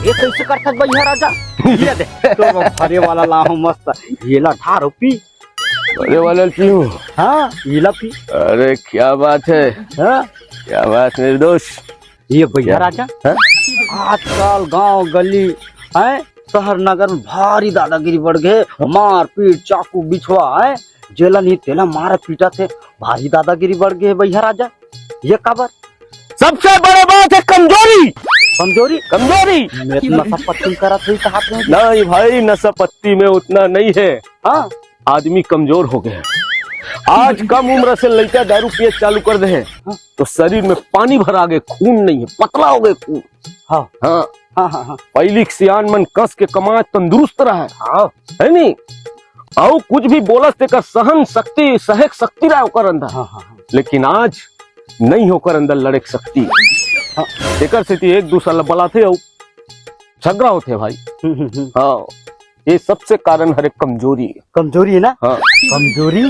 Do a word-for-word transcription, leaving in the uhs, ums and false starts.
ये कैसे करथस भैया राजा? ये दे, तो भरे वाला लाहूं मस्त, ये ला ढार पी। भरे वाला पीहूं? हाँ, ये ला पी। अरे क्या बात है, हाँ? क्या बात निर्दोष। ये भैया क्या? राजा, हाँ? आजकल गांव गली है, शहर नगर में भारी दादागिरी बढ़ गए, मारपीट, चाकू, बिछवा है, जेला नहीं तेला मारा पीटा थे, भारी दादागिरी बढ़ गए भैया राजा। ये काबर? सबसे बड़े बात है कमजोरी। कमजोरी? कमजोरी। मैं तो नशा पत्ती करत हुई कहा थे। नहीं भाई, नशा पत्ती में उतना नहीं है। हाँ। आदमी कमजोर हो गए हैं। आज कम उम्र से लड़का दारू पिए चालू कर दे हैं, हाँ। तो शरीर में पानी भरा गए, खून नहीं है, पतला हो गए खून। हाँ। हाँ। हाँ, हाँ, हाँ। पहली के सियान मन कस के कमाए, तंदुरुस्त रहे। हाँ। है नी? अउ कुछ भी बोलस तेकर सहन शक्ति, सहेक शक्ति रहे ओकर अंदर। हाँ, हाँ, हाँ। लेकिन आज नहीं ओकर अंदर लड़े के शक्ति। हाँ। तेकर सेती एक दूसरा ला बलाथे अउ झगड़ा होथे भाई। हम्म, हम्म, हम्म। हाँ, ये सबसे कारण हरे कमजोरी। कमजोरी है ना? हाँ। कमजोरी।